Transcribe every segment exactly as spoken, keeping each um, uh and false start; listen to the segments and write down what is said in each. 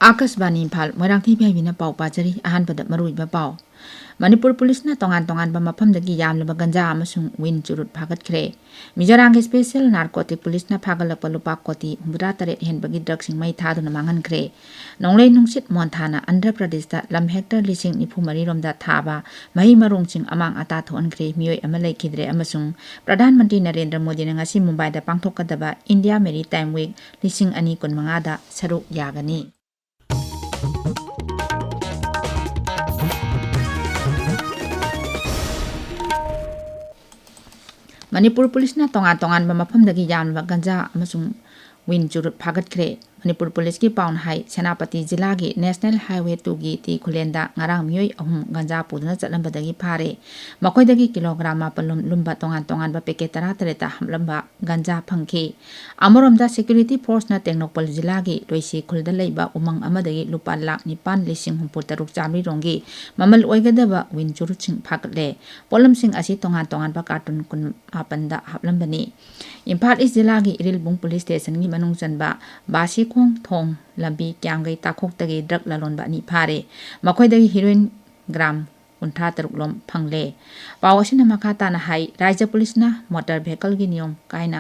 ꯑꯥꯀꯥꯁꯕꯥꯅꯤ ꯏꯝꯐꯥꯜ, ꯃꯣꯏꯔꯥꯡꯊꯦꯝ ꯏꯕꯦꯝꯍꯥꯏꯕꯤꯅ ꯄꯥꯎ ꯄꯥꯖꯔꯤ꯫ ꯑꯍꯥꯟꯕꯗ ꯃꯔꯨꯑꯣꯏꯕ ꯄꯥꯎ꯫ ꯃꯅꯤꯄꯨꯔ ꯄꯨꯂꯤꯁꯅ ꯇꯣꯉꯥꯟ ꯇꯣꯉꯥꯟꯕ ꯃꯐꯝꯗꯒꯤ ꯌꯥꯝꯂꯕ ꯒꯟꯖꯥ ꯑꯃꯁꯨꯡ ꯋꯤꯟ ꯆꯨꯔꯨꯠ ꯐꯥꯒꯠꯈ꯭ꯔꯦ꯫ ꯃꯤꯖꯣꯔꯥꯝꯒꯤ ꯁ꯭ꯄꯦꯁꯦꯜ ꯅꯥꯔꯀꯣꯇꯤꯛ ꯄꯨꯂꯤꯁꯅ ꯐꯥꯒꯠꯂꯛꯄ ꯂꯨꯄꯥ ꯀꯣꯇꯤ ꯍꯨꯝꯐꯨꯇꯔꯥ ꯇꯔꯦꯠ ꯍꯦꯟꯕꯒꯤ ꯗ꯭ꯔꯒꯁꯤꯡ ꯃꯩ ꯊꯥꯗꯨꯅ ꯃꯥꯡꯍꯟꯈ꯭ꯔꯦ꯫ ꯅꯣꯡꯂꯩ ꯅꯨꯡꯁꯤꯠ ꯃꯣꯟꯊꯥꯅ ꯑꯟꯙ꯭ꯔ ꯄ꯭ꯔꯗꯦꯁꯇ ꯂꯝ ꯍꯦꯛꯇꯔ ꯂꯤꯁꯤꯡ ꯅꯤꯐꯨ ꯃꯔꯤ ꯔꯣꯝꯗ ꯊꯥꯕ ꯃꯍꯩ ꯃꯔꯣꯡꯁꯤꯡ ꯑꯃꯥꯡ ꯑꯇꯥ ꯊꯣꯛꯍꯟꯈ꯭ꯔꯦ꯫ ꯃꯤꯑꯣꯏ ꯑꯃ ꯂꯩꯈꯤꯗ꯭ꯔꯦ ꯑꯃꯁꯨꯡ ꯄ꯭ꯔꯙꯥꯟ ꯃꯟꯇ꯭ꯔꯤ ꯅꯔꯦꯟꯗ꯭ꯔ ꯃꯣꯗꯤꯅ ꯉꯁꯤ ꯃꯨꯝꯕꯥꯏꯗ ꯄꯥꯡꯊꯣꯛꯀꯗꯕ ꯏꯟꯗꯤꯌꯥ ꯃꯦꯔꯤꯇꯥꯏꯝ ꯋꯤꯛ ꯂꯤꯁꯤꯡ ꯑꯅꯤ ꯀꯨꯟꯃꯉꯥꯗ ꯁꯔꯨꯛ ꯌꯥꯒꯅꯤ꯫ ꯃꯅꯤꯄꯨꯔ ꯄꯨꯂꯤꯁꯅ ꯇꯣꯉꯥꯟ ꯇꯣꯉꯥꯟꯕ ꯃꯐꯝꯗꯒꯤ ꯌꯥꯝꯂꯕ ꯒꯟꯖꯥ ꯑꯃꯁꯨꯡ ꯋꯤꯟ ꯆꯨꯔꯨꯠ ꯐꯥꯒꯠꯈ꯭ꯔꯦ꯫ ꯃꯅꯤꯄꯨꯔ ꯄꯨꯂꯤꯁꯀꯤ ꯄꯥꯎꯅ ꯍꯥꯏ, ꯁꯦꯅꯥꯄꯇꯤ ꯖꯤꯂꯥꯒꯤ ꯅꯦꯁꯅꯦꯜ ꯍꯥꯏꯋꯦ ꯇꯨꯒꯤ ꯇꯤ ꯈꯨꯂꯦꯟꯗ ꯉꯔꯥꯡ ꯃꯤꯑꯣꯏ ꯑꯍꯨꯝ ꯒꯟꯖꯥ ꯄꯨꯗꯨꯅ ꯆꯠꯂꯝꯕꯗꯒꯤ ꯐꯥꯔꯦ꯫ ꯃꯈꯣꯏꯗꯒꯤ ꯀꯤꯂꯣꯒ꯭ꯔꯥꯝ ꯃꯥꯄꯜ ꯂꯨꯝ-, ꯂꯨꯝꯕ ꯇꯣꯉꯥꯟ ꯇꯣꯉꯥꯟꯕ ꯄꯦꯀꯦꯠ ꯇꯔꯥ ꯇꯔꯦꯠꯇ ꯍꯥꯞꯂꯝꯕ ꯒꯟꯖꯥ ꯐꯪꯈꯤ꯫ ꯑꯃꯔꯣꯝꯗ, ꯁꯦꯀ꯭ꯌꯨꯔꯤꯇꯤ ꯐꯣꯔꯁꯅ ꯇꯦꯡꯅꯧꯄꯜ ꯖꯤꯂꯥꯒꯤ ꯂꯣꯏꯁꯤ ꯈꯨꯜꯗ ꯂꯩꯕ ꯎꯃꯪ ꯑꯃꯗꯒꯤ ꯂꯨꯄꯥ ꯂꯥꯈ ꯅꯤꯄꯥꯟ ꯂꯤꯁꯤꯡ ꯍꯨꯝꯐꯨ ꯇꯔꯨꯛ ꯆꯥꯃꯔꯤ ꯔꯣꯝꯒꯤ ꯃꯃꯜ ꯑꯣꯏꯒꯗꯕ ꯋꯤꯟ ꯆꯨꯔꯨꯠꯁꯤꯡ ꯐꯥꯒꯠꯂꯦ꯫ ꯄꯣꯠꯂꯝꯁꯤꯡ ꯑꯁꯤ ꯇꯣꯉꯥꯟ ꯇꯣꯉꯥꯟꯕ ꯀꯥꯔꯇꯨꯟ ꯀꯨꯟ ꯃꯥꯄꯟꯗ ꯍꯥꯞꯂꯝꯕꯅꯤ꯫ ꯏꯝꯐꯥꯜ ꯏꯁ ꯖꯤꯂꯥꯒꯤ ꯏꯔꯤꯜꯕꯨꯡ ꯄꯨꯂꯤꯁ ꯁ꯭ꯇꯦꯁꯟꯒꯤ ꯃꯅꯨꯡ ꯆꯟꯕ ꯕꯥꯁꯤꯈꯣꯡ ꯊꯣꯡ ꯂꯝꯕꯤ ꯀ꯭ꯌꯥꯝꯒꯩ ꯇꯥꯈꯣꯛꯇꯒꯤ ꯗ꯭ꯔꯒ ꯂꯂꯣꯟꯕ ꯑꯅꯤ ꯐꯥꯔꯦ꯫ ꯃꯈꯣꯏꯗꯒꯤ ꯍꯤꯔꯣꯏꯟ ꯒ꯭ꯔꯥꯝ ꯀꯨꯟꯊ꯭ꯔꯥ ꯇꯔꯨꯛ ꯂꯣꯝ ꯐꯪꯂꯦ꯫ ꯄꯥꯎ ꯑꯁꯤꯅ ꯃꯈꯥ ꯇꯥꯅ ꯍꯥꯏ, ꯔꯥꯏꯖ꯭ꯌ ꯄꯨꯂꯤꯁꯅ ꯃꯣꯇꯣꯔ ꯚꯦꯍꯤꯀꯜꯒꯤ ꯅꯤꯌꯣꯝ ꯀꯥꯏꯅ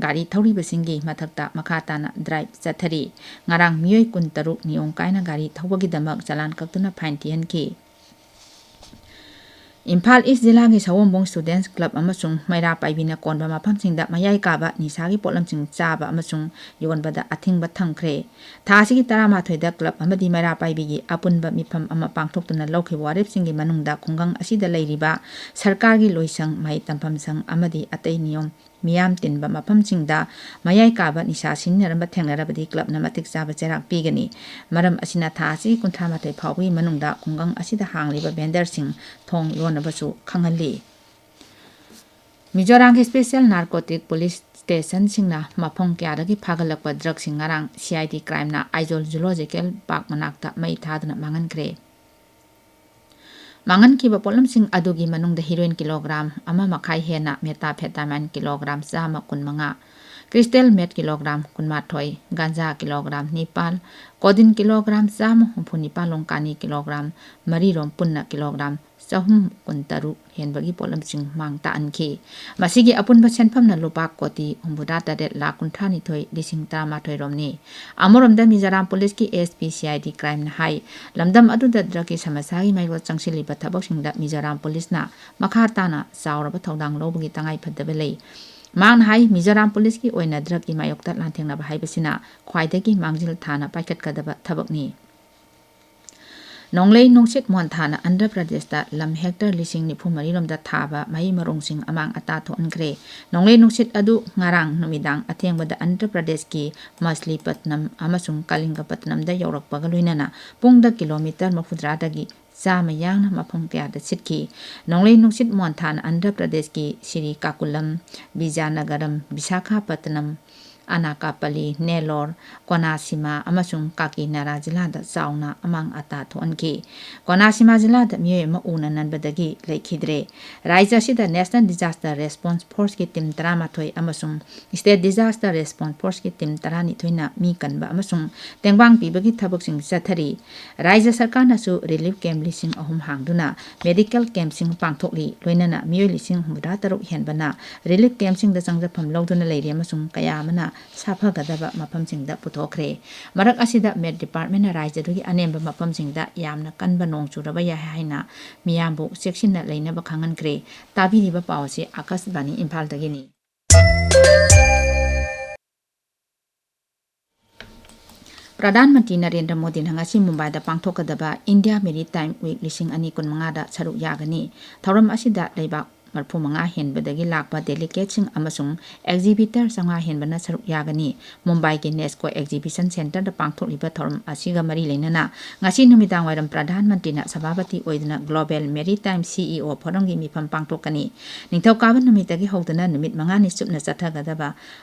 ꯒꯥꯔꯤ ꯊꯧꯔꯤꯕꯁꯤꯡꯒꯤ ꯃꯊꯛꯇ ꯃꯈꯥ ꯇꯥꯅ ꯗ꯭ꯔꯥꯏꯚ ꯆꯠꯊꯔꯤ꯫ ꯉꯔꯥꯡ ꯃꯤꯑꯣꯏ ꯀꯨꯟꯇꯔꯨꯛ ꯅꯤꯌꯣꯝ ꯀꯥꯏꯅ ꯒꯥꯔꯤ ꯊꯧꯕꯒꯤꯗꯃꯛ ꯆꯂꯥꯟ ꯀꯛꯇꯨꯅ ꯐꯥꯏꯟ ꯊꯤꯍꯟꯈꯤ꯫ ꯏꯝꯐꯥꯜ ꯏꯁ ꯖꯤꯂꯥꯒꯤ ꯁꯑꯣꯝꯕꯨꯡ ꯁ꯭ꯇꯨꯗꯦꯟꯠꯁ ꯀ꯭ꯂꯕ ꯑꯃꯁꯨꯡ ꯃꯩꯔꯥ ꯄꯥꯏꯕꯤꯅ ꯀꯣꯟꯕ ꯃꯐꯝꯁꯤꯡꯗ ꯃꯌꯥꯏ ꯀꯥꯕ ꯅꯤꯁꯥꯒꯤ ꯄꯣꯠꯂꯝꯁꯤꯡ ꯆꯥꯕ ꯑꯃꯁꯨꯡ ꯌꯣꯟꯕꯗ ꯑꯊꯤꯡꯕ ꯊꯝꯈ꯭ꯔꯦ꯫ ꯊꯥ ꯑꯁꯤꯒꯤ ꯇꯔꯥꯃꯥꯊꯣꯏꯗ ꯀ꯭ꯂꯕ ꯑꯃꯗꯤ ꯃꯩꯔꯥ ꯄꯥꯏꯕꯤꯒꯤ ꯑꯄꯨꯟꯕ ꯃꯤꯐꯝ ꯑꯃ ꯄꯥꯡꯊꯣꯛꯇꯨꯅ ꯂꯧꯈꯤꯕ ꯋꯥꯔꯦꯞꯁꯤꯡꯒꯤ ꯃꯅꯨꯡꯗ ꯈꯨꯡꯒꯪ ꯑꯁꯤꯗ ꯂꯩꯔꯤꯕ ꯁꯔꯀꯥꯔꯒꯤ ꯂꯣꯏꯁꯪ, ꯃꯍꯩ ꯇꯝꯐꯝ ꯁꯪ ꯑꯃꯗꯤ ꯑꯇꯩ ꯅꯤꯌꯣꯝ ꯃꯤꯌꯥꯝ ꯇꯤꯟꯕ ꯃꯐꯝꯁꯤꯡꯗ ꯃꯌꯥꯏ ꯀꯥꯕ ꯅꯤꯁꯥ ꯁꯤꯖꯤꯟꯅꯔꯝꯕ ꯊꯦꯡꯅꯔꯕꯗꯤ ꯀ꯭ꯂꯕꯅ ꯃꯇꯤꯛ ꯆꯥꯕ ꯆꯩꯔꯥꯛ ꯄꯤꯒꯅꯤ꯫ ꯃꯔꯝ ꯑꯁꯤꯅ ꯊꯥ ꯑꯁꯤꯒꯤ ꯀꯨꯟꯊ꯭ꯔꯥ ꯃꯥꯊꯣꯏ ꯐꯥꯎꯕꯒꯤ ꯃꯅꯨꯡꯗ ꯈꯨꯡꯒꯪ ꯑꯁꯤꯗ ꯍꯥꯡꯂꯤꯕ ꯚꯦꯟꯗꯔꯁꯤꯡ ꯊꯣꯡ ꯂꯣꯟꯅꯕꯁꯨ ꯈꯪꯍꯜꯂꯤ꯫ ꯃꯤꯖꯣꯔꯥꯝꯒꯤ ꯁ꯭ꯄꯦꯁꯦꯜ ꯅꯥꯔꯀꯣꯇꯤꯛ ꯄꯨꯂꯤꯁ ꯁ꯭ꯇꯦꯁꯟꯁꯤꯡꯅ ꯃꯐꯝ ꯀꯌꯥꯗꯒꯤ ꯐꯥꯒꯠꯂꯛꯄ ꯗ꯭ꯔꯒꯁꯤꯡ ꯉꯔꯥꯡ ꯁꯤ ꯑꯥꯏ ꯗꯤ ꯀ꯭ꯔꯥꯏꯝꯅ ꯑꯥꯏꯖꯣꯜ ꯖꯨꯂꯣꯖꯤꯀꯦꯜ ꯄꯥꯔꯛ ꯃꯅꯥꯛꯇ ꯃꯩ ꯊꯥꯗꯨꯅ ꯃꯥꯡꯍꯟꯈ꯭ꯔꯦ꯫ ꯃꯥꯡꯍꯟꯈꯤꯕ ꯄꯣꯠꯂꯝꯁꯤꯡ ꯑꯗꯨꯒꯤ ꯃꯅꯨꯡꯗ ꯍꯤꯔꯣꯏꯟ ꯀꯤꯂꯣꯒ꯭ꯔꯥꯝ ꯑꯃ ꯃꯈꯥꯏ ꯍꯦꯟꯅ, ꯃꯦꯊꯥꯝꯐꯦꯇꯥꯃꯥꯏꯟ ꯀꯤꯂꯣꯒ꯭ꯔꯥꯝ ꯆꯥꯝꯃ ꯀꯨꯟꯃꯉꯥ, Crystal meth kilogram ꯀꯨꯟꯃꯥꯊꯣꯏ, ꯒꯥꯟꯖꯥ kilogram ꯅꯤꯄꯥꯜ, codeine kilogram ꯆꯥꯝꯃ ꯍꯨꯝꯐꯨ ꯅꯤꯄꯥꯜ ꯂꯣꯝ ꯀꯥꯅꯤ kilogram ꯃꯔꯤ ꯔꯣꯝ ꯄꯨꯟꯅ kilogram ꯆꯍꯨꯝ ꯀꯨꯟꯇꯔꯨꯛ ꯍꯦꯟꯕꯒꯤ ꯄꯣꯠꯂꯝꯁꯤꯡ ꯃꯥꯡ ꯇꯥꯛꯍꯟꯈꯤ꯫ ꯃꯁꯤꯒꯤ ꯑꯄꯨꯟꯕ ꯁꯦꯟꯐꯝꯅ ꯂꯨꯄꯥ ꯀꯣꯇꯤ ꯍꯨꯝꯐꯨꯇꯔꯥ ꯇꯔꯦꯠ ꯂꯥꯈ ꯀꯨꯟꯊ꯭ꯔꯥ ꯅꯤꯊꯣꯏ ꯂꯤꯁꯤꯡ ꯇꯔꯥꯃꯥꯊꯣꯏ ꯔꯣꯝꯅꯤ꯫ ꯑꯃꯔꯣꯝꯗ ꯃꯤꯖꯣꯔꯥꯝ ꯄꯨꯂꯤꯁꯀꯤ S P C I D crimeꯅ ꯍꯥꯏ, ꯂꯝꯗꯝ ꯑꯗꯨꯗ drugꯀꯤ ꯁꯃꯁ꯭ꯌꯥꯒꯤ ꯃꯥꯌꯣꯛꯇ ꯆꯪꯁꯤꯜꯂꯤꯕ ꯊꯕꯛꯁꯤꯡꯗ ꯃꯤꯖꯣꯔꯥꯝ ꯄꯨꯂꯤꯁꯅ ꯃꯈꯥ ꯇꯥꯅ ꯆꯥꯎꯔꯕ ꯊꯧꯗꯥꯡ ꯂꯧꯕꯒꯤ ꯇꯉꯥꯏ ꯐꯗꯕ ꯂꯩ꯫ ꯃꯍꯥꯛꯅ ꯍꯥꯏ, ꯃꯤꯖꯣꯔꯥꯝ ꯄꯨꯂꯤꯁꯀꯤ ꯑꯣꯏꯅ drugꯀꯤ ꯃꯥꯌꯣꯛꯇ ꯂꯥꯟꯊꯦꯡꯅꯕ ꯍꯥꯏꯕꯁꯤꯅ ꯈ꯭ꯋꯥꯏꯗꯒꯤ ꯃꯥꯡꯖꯤꯜ ꯊꯥꯅ ꯄꯥꯏꯈꯠꯀꯗꯕ ꯊꯕꯛꯅꯤ꯫ ꯅꯣꯡꯂꯩ ꯅꯨꯡꯁꯤꯠ ꯃꯣꯟꯊꯥꯅ ꯑꯟꯙ꯭ꯔ ꯄ꯭ꯔꯗꯦꯁꯇ ꯂꯝ hectare ꯂꯤꯁꯤꯡ ꯅꯤꯐꯨ ꯃꯔꯤ ꯔꯣꯝꯗ ꯊꯥꯕ ꯃꯍꯩ ꯃꯔꯣꯡꯁꯤꯡ ꯑꯃꯥꯡ ꯑꯇꯥ ꯊꯣꯛꯍꯟꯈ꯭ꯔꯦ꯫ ꯅꯣꯡꯂꯩ ꯅꯨꯡꯁꯤꯠ ꯑꯗꯨ ꯉꯔꯥꯡ ꯅꯨꯃꯤꯗꯥꯡ ꯑꯊꯦꯡꯕꯗ ꯑꯟꯙ꯭ꯔ ꯄ꯭ꯔꯗꯦꯁꯀꯤ ꯃꯁꯂꯤꯄꯠꯅꯝ ꯑꯃꯁꯨꯡ ꯀꯂꯤꯡꯒꯄꯠꯅꯝꯗ ꯌꯧꯔꯛꯄꯒ ꯂꯣꯏꯅꯅ ꯄꯨꯡꯗ kilometre ꯃꯔꯤꯐꯨꯇꯔꯥꯗꯒꯤ ꯆꯥꯝꯃ ꯌꯥꯡꯅ ꯃꯐꯝ ꯀꯌꯥꯗ ꯁꯤꯠꯈꯤ꯫ ꯅꯣꯡꯂꯩ ꯅꯨꯡꯁꯤꯠ ꯃꯣꯟꯊꯥꯅ ꯑꯟꯙ꯭ꯔ ꯄ꯭ꯔꯗꯦꯁꯀꯤ ꯁ꯭ꯔꯤꯀꯥꯀꯨꯂꯝ, ꯕꯤꯖꯥꯅꯒꯔꯝ, ꯕꯤꯁꯥꯈꯥꯄꯠꯅꯝ, ꯑꯅꯥꯀꯥꯄꯜꯂꯤ, ꯅꯦꯂꯣꯔ, ꯀꯣꯅꯥꯁꯤꯃꯥ ꯑꯃꯁꯨꯡ ꯀꯥꯀꯤꯅꯥꯔꯥ ꯖꯤꯂꯥꯗ ꯆꯥꯎꯅ ꯑꯃꯥꯡ ꯑꯇꯥ ꯊꯣꯛꯍꯟꯈꯤ꯫ ꯀꯣꯅꯥꯁꯤꯃꯥ ꯖꯤꯂꯥꯗ ꯃꯤꯑꯣꯏ ꯑꯃ ꯎꯅ ꯅꯟꯕꯗꯒꯤ ꯂꯩꯈꯤꯗ꯭ꯔꯦ꯫ ꯔꯥꯖ꯭ꯌ ꯑꯁꯤꯗ National Disaster Response Forceꯀꯤ team ꯇꯔꯥꯃꯥꯊꯣꯏ ꯑꯃꯁꯨꯡ State Disaster Response Forceꯀꯤ team ꯇꯔꯥꯅꯤꯊꯣꯏꯅ ꯃꯤ ꯀꯟꯕ ꯑꯃꯁꯨꯡ ꯇꯦꯡꯕꯥꯡ ꯄꯤꯕꯒꯤ ꯊꯕꯛꯁꯤꯡ ꯆꯠꯊꯔꯤ꯫ ꯔꯥꯖ꯭ꯌ ꯁꯔꯀꯥꯔꯅꯁꯨ relief camp ꯂꯤꯁꯤꯡ ꯑꯍꯨꯝ ꯍꯥꯡꯗꯨꯅ medical campꯁꯤꯡ ꯄꯥꯡꯊꯣꯛꯂꯤ꯫ ꯂꯣꯏꯅꯅ ꯃꯤꯑꯣꯏ ꯂꯤꯁꯤꯡ ꯍꯨꯝꯐꯨꯇꯔꯥ ꯇꯔꯨꯛ ꯍꯦꯟꯕꯅ relief campꯁꯤꯡꯗ ꯆꯪꯖꯐꯝ ꯂꯧꯗꯨꯅ ꯂꯩꯔꯤ ꯑꯃꯁꯨꯡ ꯀꯌꯥ ꯑꯃꯅ ꯁꯥꯐꯒꯗꯕ ꯃꯐꯝꯁꯤꯡꯗ ꯄꯨꯊꯣꯛꯈ꯭ꯔꯦ꯫ ꯃꯔꯛ ꯑꯁꯤꯗ Met Departmentꯅ ꯔꯥꯖ꯭ꯌꯗꯨꯒꯤ ꯑꯅꯦꯝꯕ ꯃꯐꯝꯁꯤꯡꯗ ꯌꯥꯝꯅ ꯀꯟꯕ ꯅꯣꯡ ꯆꯨꯔꯕ ꯌꯥꯏ ꯍꯥꯏꯅ ꯃꯤꯌꯥꯝꯕꯨ ꯆꯦꯛꯁꯤꯟꯅ ꯂꯩꯅꯕ ꯈꯪꯍꯟꯈ꯭ꯔꯦ꯫ ꯇꯥꯕꯤꯔꯤꯕ ꯄꯥꯎ ꯑꯁꯤ ꯑꯥꯀꯥꯁꯕꯥꯅꯤ ꯏꯝꯐꯥꯜꯗꯒꯤꯅꯤ꯫ ꯄ꯭ꯔꯙꯥꯟ ꯃꯟꯇ꯭ꯔꯤ ꯅꯔꯦꯟꯗ꯭ꯔ ꯃꯣꯗꯤꯅ ꯉꯁꯤ ꯃꯨꯝꯕꯥꯏꯗ ꯄꯥꯡꯊꯣꯛꯀꯗꯕ India Maritime Week ꯂꯤꯁꯤꯡ ꯑꯅꯤ ꯀꯨꯟꯃꯉꯥꯗ ꯁꯔꯨꯛ ꯌꯥꯒꯅꯤ꯫ ꯊꯧꯔꯝ ꯑꯁꯤꯗ ꯂꯩꯕꯥꯛ ꯃꯔꯤꯐꯨꯃꯉꯥ ꯍꯦꯟꯕꯗꯒꯤ ꯂꯥꯛꯄ delegateꯁꯤꯡ ꯑꯃꯁꯨꯡ exhibitor ꯆꯥꯝꯃꯉꯥ ꯍꯦꯟꯕꯅ ꯁꯔꯨꯛ ꯌꯥꯒꯅꯤ꯫ ꯃꯨꯝꯕꯥꯏꯒꯤ NESCO Exhibition Centreꯗ ꯄꯥꯡꯊꯣꯛꯂꯤꯕ ꯊꯧꯔꯝ ꯑꯁꯤꯒ ꯃꯔꯤ ꯂꯩꯅꯅ ꯉꯁꯤ ꯅꯨꯃꯤꯗꯥꯡꯋꯥꯏꯔꯝ ꯄ꯭ꯔꯙꯥꯟ ꯃꯟꯇ꯭ꯔꯤꯅ ꯁꯚꯥꯄꯇꯤ ꯑꯣꯏꯗꯨꯅ Global Maritime CEO Forumꯒꯤ ꯃꯤꯐꯝ ꯄꯥꯡꯊꯣꯛꯀꯅꯤ꯫ ꯅꯤꯡꯊꯧꯀꯥꯕ ꯅꯨꯃꯤꯠꯇꯒꯤ ꯍꯧꯗꯨꯅ ꯅꯨꯃꯤꯠ ꯃꯉꯥꯅꯤ ꯆꯨꯞꯅ ꯆꯠꯊꯒꯗꯕ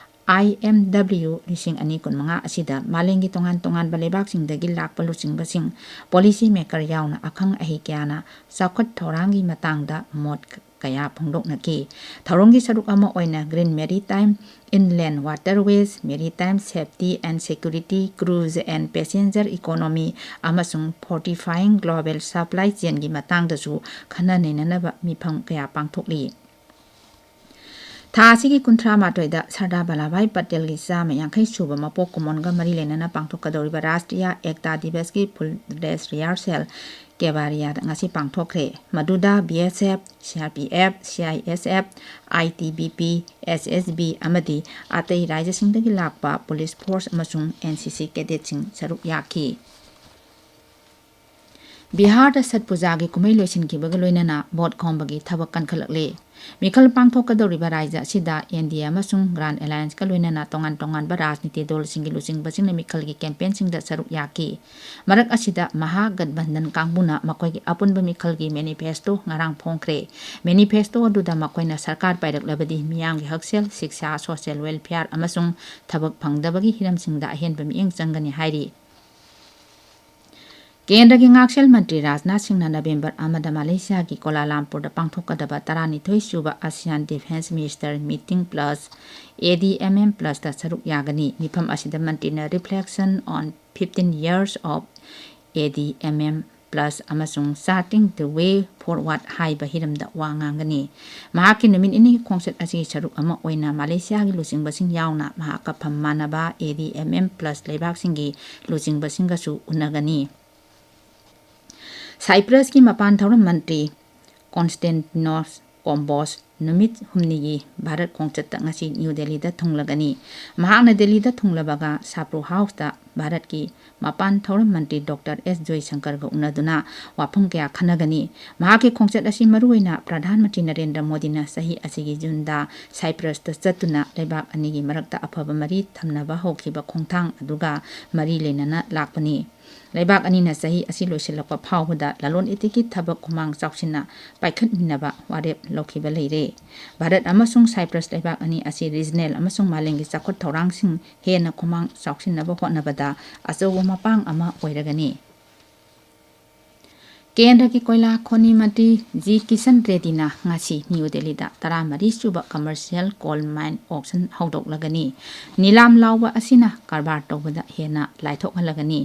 I M W ꯂꯤꯁꯤꯡ ꯑꯅꯤ ꯀꯨꯟꯃꯉꯥ ꯑꯁꯤꯗ ꯃꯥꯂꯦꯝꯒꯤ ꯇꯣꯉꯥꯟ ꯇꯣꯉꯥꯟꯕ ꯂꯩꯕꯥꯛꯁꯤꯡꯗꯒꯤ ꯂꯥꯛꯄ ꯂꯨꯆꯤꯡꯕꯁꯤꯡ, policy maker ꯌꯥꯎꯅ ꯑꯈꯪ ꯑꯍꯩ ꯀꯌꯥꯅ ꯆꯥꯎꯈꯠ ꯊꯧꯔꯥꯡꯒꯤ ꯃꯇꯥꯡꯗ ꯃꯣꯠ ꯀꯌꯥ ꯐꯣꯡꯗꯣꯛꯅꯈꯤ꯫ ꯊꯧꯔꯝꯒꯤ ꯁꯔꯨꯛ ꯑꯃ ꯑꯣꯏꯅ Green Maritime, Inland Waterways, Maritime Safety and Security, Cruise and Passenger Economy ꯑꯃꯁꯨꯡ Fortifying Global Supply Chainꯒꯤ ꯃꯇꯥꯡꯗꯁꯨ ꯈꯟꯅ ꯅꯩꯅꯅꯕ ꯃꯤꯐꯝ ꯀꯌꯥ ꯄꯥꯡꯊꯣꯛꯂꯤ꯫ ꯊꯥ ꯑꯁꯤꯒꯤ ꯀꯨꯟꯊ꯭ꯔꯥ ꯃꯥꯊꯣꯏꯗ ꯁꯔꯗꯥꯔ ꯚꯜꯂꯥꯚꯥꯏ ꯄꯇꯦꯜꯒꯤ ꯆꯥꯝꯃ ꯌꯥꯡꯈꯩ ꯁꯨꯕ ꯃꯄꯣꯛ ꯀꯨꯝꯑꯣꯟꯒ ꯃꯔꯤ ꯂꯩꯅꯅ ꯄꯥꯡꯊꯣꯛꯀꯗꯧꯔꯤꯕ ꯔꯥꯁꯇ꯭ꯔꯤꯌꯥ ꯑꯦꯛꯇꯥ ꯗꯤꯕꯁꯀꯤ full dress rehearsal ꯀꯦꯕꯥꯔꯤꯌꯥꯗ ꯉꯁꯤ ꯄꯥꯡꯊꯣꯛꯈ꯭ꯔꯦ꯫ ꯃꯗꯨꯗ BSF, CRPF, CISF, ITBP, SSB ꯑꯃꯗꯤ ꯑꯇꯩ ꯔꯥꯖ꯭ꯌꯁꯤꯡꯗꯒꯤ ꯂꯥꯛꯄ police force ꯑꯃꯁꯨꯡ NCC cadetꯁꯤꯡ ꯁꯔꯨꯛ ꯌꯥꯈꯤ꯫ ꯕꯤꯍꯥꯔꯗ ꯁꯠ ꯄꯨꯖꯥꯒꯤ ꯀꯨꯝꯍꯩ ꯂꯣꯏꯁꯤꯟꯈꯤꯕꯒ ꯂꯣꯏꯅꯅ vote ꯈꯣꯝꯕꯒꯤ ꯊꯕꯛ ꯀꯟꯈꯠꯂꯛꯂꯤ꯫ ꯃꯤꯈꯜ ꯄꯥꯡꯊꯣꯛꯀꯗꯧꯔꯤꯕ ꯔꯥꯖ꯭ꯌ ꯑꯁꯤꯗ NDA ꯑꯃꯁꯨꯡ Grand Allianceꯀ ꯂꯣꯏꯅꯅ ꯇꯣꯉꯥꯟ ꯇꯣꯉꯥꯟꯕ ꯔꯥꯖꯅꯤꯇꯤ ꯗꯜꯁꯤꯡꯒꯤ ꯂꯨꯆꯤꯡꯕꯁꯤꯡꯅ ꯃꯤꯈꯜꯒꯤ campaignꯁꯤꯡꯗ ꯁꯔꯨꯛ ꯌꯥꯈꯤ꯫ ꯃꯔꯛ ꯑꯁꯤꯗ ꯃꯍꯥꯒꯠꯕꯟꯙꯟ ꯀꯥꯡꯕꯨꯅ ꯃꯈꯣꯏꯒꯤ ꯑꯄꯨꯟꯕ ꯃꯤꯈꯜꯒꯤ manifesto ꯉꯔꯥꯡ ꯐꯣꯡꯈ꯭ꯔꯦ꯫ Manifesto ꯑꯗꯨꯗ ꯃꯈꯣꯏꯅ ꯁꯔꯀꯥꯔ ꯄꯥꯏꯔꯛꯂꯕꯗꯤ ꯃꯤꯌꯥꯝꯒꯤ ꯍꯛꯁꯦꯜ, ꯁꯤꯛꯁꯥ, social welfare ꯑꯃꯁꯨꯡ ꯊꯕꯛ ꯐꯪꯗꯕꯒꯤ ꯍꯤꯔꯝꯁꯤꯡꯗ ꯑꯍꯦꯟꯕ ꯃꯤꯠꯌꯦꯡ ꯆꯪꯒꯅꯤ ꯍꯥꯏꯔꯤ꯫ ꯀꯦꯟꯗ꯭ꯔꯒꯤ ꯉꯥꯛꯁꯦꯜ ꯃꯟꯇ꯭ꯔꯤ ꯔꯥꯖꯅꯥꯊ ꯁꯤꯡꯅ ꯅꯕꯦꯝꯕꯔ ꯑꯃꯗ ꯃꯂꯦꯁꯤꯌꯥꯒꯤ ꯀꯣꯂꯥꯂꯥꯝꯄꯨꯔꯗ ꯄꯥꯡꯊꯣꯛꯀꯗꯕ ꯇꯔꯥꯅꯤꯊꯣꯏ ꯁꯨꯕ ASEAN Defence Minister Meeting plus ADMM plusꯇ ꯁꯔꯨꯛ ꯌꯥꯒꯅꯤ꯫ ꯃꯤꯐꯝ ꯑꯁꯤꯗ ꯃꯟꯇ꯭ꯔꯤꯅ Reflection on fifteen years of ADMM plus ꯑꯃꯁꯨꯡ Charting the Way Forward ꯍꯥꯏꯕ ꯍꯤꯔꯝꯗ ꯋꯥ ꯉꯥꯡꯒꯅꯤ꯫ ꯃꯍꯥꯛꯀꯤ ꯅꯨꯃꯤꯠ ꯅꯤꯅꯤꯒꯤ ꯈꯣꯡꯆꯠ ꯑꯁꯤꯒꯤ ꯁꯔꯨꯛ ꯑꯃ ꯑꯣꯏꯅ ꯃꯂꯦꯁꯤꯌꯥꯒꯤ ꯂꯨꯆꯤꯡꯕꯁꯤꯡ ꯌꯥꯎꯅ ꯃꯍꯥꯛꯀ ꯐꯝ ꯃꯥꯟꯅꯕ ADMM plus ꯂꯩꯕꯥꯛꯁꯤꯡꯒꯤ ꯂꯨꯆꯤꯡꯕꯁꯤꯡꯒꯁꯨ ꯎꯅꯒꯅꯤ꯫ ꯁꯥꯏꯄ꯭ꯔꯁꯀꯤ ꯃꯄꯥꯟ ꯊꯧꯔꯝ ꯃꯟꯇ꯭ꯔꯤ ꯀꯣꯟꯁꯇꯦꯟꯇꯤꯅꯣꯁ ꯀꯣꯝꯕꯣꯁ ꯅꯨꯃꯤꯠ ꯍꯨꯝꯅꯤꯒꯤ ꯚꯥꯔꯠ ꯈꯣꯡꯆꯠꯇ ꯉꯁꯤ ꯅ꯭ꯌꯨ ꯗꯦꯜꯂꯤꯗ ꯊꯨꯡꯂꯒꯅꯤ꯫ ꯃꯍꯥꯛꯅ ꯗꯦꯜꯂꯤꯗ ꯊꯨꯡꯂꯕꯒ ꯁꯥꯄ꯭ꯔꯨ ꯍꯥꯎꯁꯇ ꯚꯥꯔꯠꯀꯤ ꯃꯄꯥꯟ ꯊꯧꯔꯝ ꯃꯟꯇ꯭ꯔꯤ ꯗꯣꯛꯇꯔ ꯑꯦꯁ ꯖꯣꯏꯁꯪꯀꯔꯒ ꯎꯅꯗꯨꯅ ꯋꯥꯐꯝ ꯀꯌꯥ ꯈꯟꯅꯒꯅꯤ꯫ ꯃꯍꯥꯛꯀꯤ ꯈꯣꯡꯆꯠ ꯑꯁꯤ ꯃꯔꯨꯑꯣꯏꯅ ꯄ꯭ꯔꯙꯥꯟ ꯃꯟꯇ꯭ꯔꯤ ꯅꯔꯦꯟꯗ꯭ꯔ ꯃꯣꯗꯤꯅ ꯆꯍꯤ ꯑꯁꯤꯒꯤ ꯖꯨꯟꯗ ꯁꯥꯏꯄ꯭ꯔꯁꯇ ꯆꯠꯇꯨꯅ ꯂꯩꯕꯥꯛ ꯑꯅꯤꯒꯤ ꯃꯔꯛꯇ ꯑꯐꯕ ꯃꯔꯤ ꯊꯝꯅꯕ ꯍꯧꯈꯤꯕ ꯈꯣꯡꯊꯥꯡ ꯑꯗꯨꯒ ꯃꯔꯤ ꯂꯩꯅꯅ ꯂꯥꯛꯄꯅꯤ꯫ ꯂꯩꯕꯥꯛ ꯑꯅꯤꯅ ꯆꯍꯤ ꯑꯁꯤ ꯂꯣꯏꯁꯤꯜꯂꯛꯄ ꯐꯥꯎꯕꯗ ꯂꯂꯣꯟ ꯏꯇꯤꯛꯀꯤ ꯊꯕꯛ ꯈꯨꯃꯥꯡ ꯆꯥꯎꯁꯤꯟꯅ ꯄꯥꯏꯈꯠꯃꯤꯟꯅꯕ ꯋꯥꯔꯦꯞ ꯂꯧꯈꯤꯕ ꯂꯩꯔꯦ꯫ ꯚꯥꯔꯠ ꯑꯃꯁꯨꯡ ꯁꯥꯏꯄ꯭ꯔꯁ ꯂꯩꯕꯥꯛ ꯑꯅꯤ ꯑꯁꯤ regional ꯑꯃꯁꯨꯡ ꯃꯥꯂꯦꯝꯒꯤ ꯆꯥꯎꯈꯠ ꯊꯧꯔꯥꯡꯁꯤꯡ ꯍꯦꯟꯅ ꯈꯨꯃꯥꯡ ꯆꯥꯎꯁꯤꯟꯅꯕ ꯍꯣꯠꯅꯕꯗ ꯑꯆꯧꯕ ꯃꯄꯥꯡ ꯑꯃ ꯑꯣꯏꯔꯒꯅꯤ꯫ ꯀꯦꯟꯗ꯭ꯔꯒꯤ ꯀꯣꯏꯂꯥ ꯈꯣꯅꯤ ꯃꯟꯇ꯭ꯔꯤ ꯖꯤ ꯀꯤꯁꯟ ꯔꯦꯗꯤꯅ ꯉꯁꯤ ꯅ꯭ꯌꯨ ꯗꯦꯜꯂꯤꯗ ꯇꯔꯥꯃꯔꯤ ꯁꯨꯕ commercial coal mine auction ꯍꯧꯗꯣꯛꯂꯒꯅꯤ꯫ ꯅꯤꯂꯥꯝ ꯂꯥꯎꯕ ꯑꯁꯤꯅ ꯀꯔꯕꯥꯔ ꯇꯧꯕꯗ ꯍꯦꯟꯅ ꯂꯥꯏꯊꯣꯛꯍꯜꯂꯒꯅꯤ꯫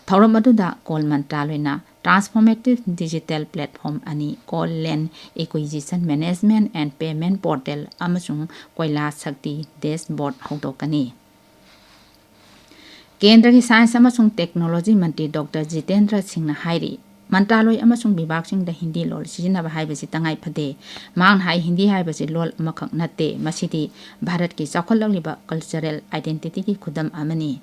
ꯊꯧꯔꯝ ꯑꯗꯨꯗ coal ꯃꯟꯇ꯭ꯔꯥꯂꯣꯏꯅ transformative digital platform ꯑꯅꯤ, Coal Land Acquisition Management and Payment Portal ꯑꯃꯁꯨꯡ ꯀꯣꯏꯂꯥ ꯁꯛꯇꯤ dashboard ꯍꯧꯗꯣꯛꯀꯅꯤ꯫ ꯀꯦꯟꯗ꯭ꯔꯒꯤ ꯁꯥꯏꯟꯁ ꯑꯃꯁꯨꯡ ꯇꯦꯛꯅꯣꯂꯣꯖꯤ ꯃꯟꯇ꯭ꯔꯤ ꯗꯣꯛꯇꯔ ꯖꯤꯇꯦꯟꯗ꯭ꯔ ꯁꯤꯡꯅ ꯍꯥꯏꯔꯤ, ꯃꯟꯇ꯭ꯔꯥꯂꯣꯏ ꯑꯃꯁꯨꯡ ꯕꯤꯚꯥꯒꯁꯤꯡꯗ ꯍꯤꯟꯗꯤ ꯂꯣꯜ ꯁꯤꯖꯤꯟꯅꯕ ꯍꯥꯏꯕꯁꯤ ꯇꯉꯥꯏ ꯐꯗꯦ꯫ ꯃꯍꯥꯛꯅ ꯍꯥꯏ, ꯍꯤꯟꯗꯤ ꯍꯥꯏꯕꯁꯤ ꯂꯣꯜ ꯑꯃꯈꯛ ꯅꯠꯇꯦ, ꯃꯁꯤꯗꯤ ꯚꯥꯔꯠꯀꯤ ꯆꯥꯎꯈꯠꯂꯛꯂꯤꯕ cultural identityꯒꯤ ꯈꯨꯗꯝ ꯑꯃꯅꯤ꯫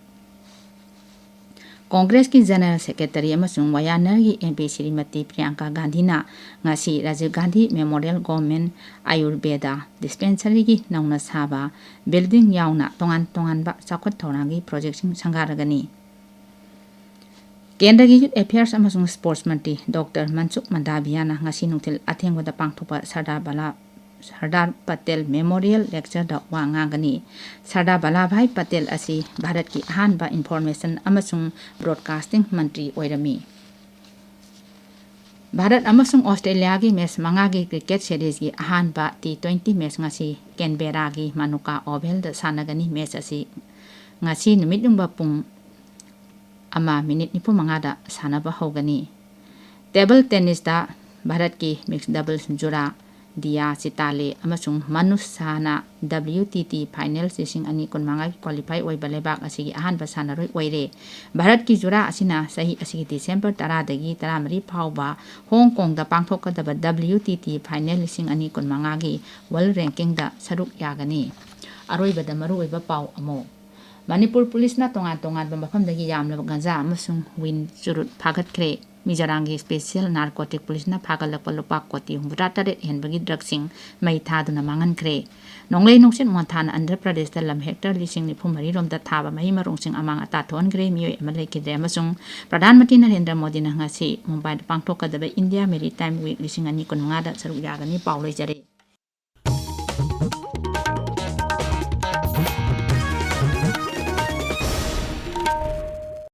ꯀꯣꯡꯒ꯭ꯔꯦꯁꯀꯤ ꯖꯦꯅꯔꯦꯜ ꯁꯦꯀ꯭ꯔꯦꯇꯔꯤ ꯑꯃꯁꯨꯡ ꯋꯥꯌꯥꯅꯔꯒꯤ ꯑꯦꯝ ꯄꯤ ꯁ꯭ꯔꯤꯃꯇꯤ ꯄ꯭ꯔꯤꯌꯥꯡꯀꯥ ꯒꯥꯟꯙꯤꯅ ꯉꯁꯤ ꯔꯥꯖꯤꯕ ꯒꯥꯟꯙꯤ ꯃꯦꯃꯣꯔꯤꯌꯦꯜ ꯒꯣꯔꯃꯦꯟ ꯑꯌꯨꯔꯕꯦꯗ ꯗꯤꯁꯄꯦꯟꯁꯔꯤꯒꯤ ꯅꯧꯅ ꯁꯥꯕ building ꯌꯥꯎꯅ ꯇꯣꯉꯥꯟ ꯇꯣꯉꯥꯟꯕ ꯆꯥꯎꯈꯠ ꯊꯧꯔꯥꯡꯒꯤ projectꯁꯤꯡ ꯁꯪꯒꯥꯔꯒꯅꯤ꯫ ꯀꯦꯟꯗ꯭ꯔꯒꯤ ꯌꯨꯊ ꯑꯦꯐꯤꯌꯔꯁ ꯑꯃꯁꯨꯡ ꯁ꯭ꯄꯣꯔꯠꯁ ꯃꯟꯇ꯭ꯔꯤ ꯗꯣꯛꯇꯔ ꯃꯟꯁꯨꯈ ꯃꯟꯗꯥꯚꯤꯌꯥꯅ ꯉꯁꯤ ꯅꯨꯡꯊꯤꯜ ꯑꯊꯦꯡꯕꯗ ꯄꯥꯡꯊꯣꯛꯄ ꯁꯔꯗꯥꯔ ꯕꯂꯥ-, ꯁꯔꯗꯥꯔ ꯄꯇꯦꯜ ꯃꯦꯃꯣꯔꯤꯌꯦꯜ ꯂꯦꯛꯆꯔꯗ ꯋꯥ ꯉꯥꯡꯒꯅꯤ꯫ ꯁꯔꯗꯥꯔ ꯕꯂꯥꯚꯥꯏ ꯄꯇꯦꯜ ꯑꯁꯤ ꯚꯥꯔꯠꯀꯤ ꯑꯍꯥꯟꯕ ꯏꯟꯐꯣꯔꯃꯦꯁꯟ ꯑꯃꯁꯨꯡ ꯕ꯭ꯔꯣꯗꯀꯥꯁꯇꯤꯡ ꯃꯟꯇ꯭ꯔꯤ ꯑꯣꯏꯔꯝꯃꯤ꯫ ꯚꯥꯔꯠ ꯑꯃꯁꯨꯡ ꯑꯣꯁꯇ꯭ꯔꯦꯂꯤꯌꯥꯒꯤ ꯃꯦꯆ ꯃꯉꯥꯒꯤ ꯀ꯭ꯔꯤꯀꯦꯠ ꯁꯦꯔꯤꯖꯒꯤ ꯑꯍꯥꯟꯕ ꯇꯤ ꯇ꯭ꯋꯦꯟꯇꯤ ꯃꯦꯆ ꯉꯁꯤ ꯀꯦꯟꯕꯦꯔꯥꯒꯤ ꯃꯅꯨꯀꯥ ꯑꯣꯚꯦꯜꯗ ꯁꯥꯟꯅꯒꯅꯤ꯫ ꯃꯦꯆ ꯑꯁꯤ ꯉꯁꯤ ꯅꯨꯃꯤꯠ ꯌꯨꯡꯕ ꯄꯨꯡ ꯑꯃ ꯃꯤꯅꯤꯠ ꯅꯤꯐꯨ ꯃꯉꯥꯗ ꯁꯥꯟꯅꯕ ꯍꯧꯒꯅꯤ꯫ ꯇꯦꯕꯜ ꯇꯦꯅꯤꯁꯇ ꯚꯥꯔꯠꯀꯤ mixed doubles ꯖꯨꯔꯥ ꯗꯤꯌꯥ ꯆꯤꯇꯥꯂꯦ ꯑꯃꯁꯨꯡ ꯃꯅꯨꯁ ꯁꯥꯍꯅ W T T finals ꯂꯤꯁꯤꯡ ꯑꯅꯤ ꯀꯨꯟꯃꯉꯥꯒꯤ qualify ꯑꯣꯏꯕ ꯂꯩꯕꯥꯛ ꯑꯁꯤꯒꯤ ꯑꯍꯥꯟꯕ ꯁꯥꯟꯅꯔꯣꯏ ꯑꯣꯏꯔꯦ꯫ ꯚꯥꯔꯠꯀꯤ ꯖꯨꯔꯥ ꯑꯁꯤꯅ ꯆꯍꯤ ꯑꯁꯤꯒꯤ ꯗꯤꯁꯦꯝꯕꯔ ꯇꯔꯥꯗꯒꯤ ꯇꯔꯥꯃꯔꯤ ꯐꯥꯎꯕ ꯍꯣꯡ ꯀꯣꯡꯗ ꯄꯥꯡꯊꯣꯛꯀꯗꯕ W T T final ꯂꯤꯁꯤꯡ ꯑꯅꯤ ꯀꯨꯟꯃꯉꯥꯒꯤ world rankingꯗ ꯁꯔꯨꯛ ꯌꯥꯒꯅꯤ꯫ ꯑꯔꯣꯏꯕꯗ ꯃꯔꯨꯑꯣꯏꯕ ꯄꯥꯎ ꯑꯃꯨꯛ꯫ ꯃꯅꯤꯄꯨꯔ ꯄꯨꯂꯤꯁꯅ ꯇꯣꯉꯥꯟ ꯇꯣꯉꯥꯟꯕ ꯃꯐꯝꯗꯒꯤ ꯌꯥꯝꯂꯕ ꯒꯟꯖꯥ ꯑꯃꯁꯨꯡ ꯋꯤꯟ ꯆꯨꯔꯨꯠ ꯐꯥꯒꯠꯈ꯭ꯔꯦ꯫ ꯃꯤꯖꯣꯔꯥꯝꯒꯤ special narcotic ꯄꯨꯂꯤꯁꯅ ꯐꯥꯒꯠꯂꯛꯄ ꯂꯨꯄꯥ ꯀꯣꯇꯤ ꯍꯨꯝꯐꯨꯇꯔꯥ ꯇꯔꯦꯠ ꯍꯦꯟꯕꯒꯤ ꯗ꯭ꯔꯒꯁꯤꯡ ꯃꯩ ꯊꯥꯗꯨꯅ ꯃꯥꯡꯍꯟꯈ꯭ꯔꯦ꯫ ꯅꯣꯡꯂꯩ ꯅꯨꯡꯁꯤꯠ ꯃꯣꯟꯊꯥꯅ ꯑꯟꯙ꯭ꯔ ꯄ꯭ꯔꯗꯦꯁꯇ ꯂꯝ ꯍꯦꯛꯇꯔ ꯂꯤꯁꯤꯡ ꯅꯤꯐꯨ ꯃꯔꯤ ꯔꯣꯝꯗ ꯊꯥꯕ ꯃꯍꯩ ꯃꯔꯣꯡꯁꯤꯡ ꯑꯃꯥꯡ ꯑꯇꯥ ꯊꯣꯛꯍꯟꯈ꯭ꯔꯦ꯫ ꯃꯤꯑꯣꯏ ꯑꯃ ꯂꯩꯈꯤꯗ꯭ꯔꯦ꯫ ꯑꯃꯁꯨꯡ ꯄ꯭ꯔꯙꯥꯟ ꯃꯟꯇ꯭ꯔꯤ ꯅꯔꯦꯟꯗ꯭ꯔ ꯃꯣꯗꯤꯅ ꯉꯁꯤ ꯃꯨꯝꯕꯥꯏꯗ ꯄꯥꯡꯊꯣꯛꯀꯗꯕ India Maritime Week ꯂꯤꯁꯤꯡ ꯑꯅꯤ ꯀꯨꯟꯃꯉꯥꯗ ꯁꯔꯨꯛ ꯌꯥꯒꯅꯤ꯫ ꯄꯥꯎ ꯂꯣꯏꯖꯔꯦ꯫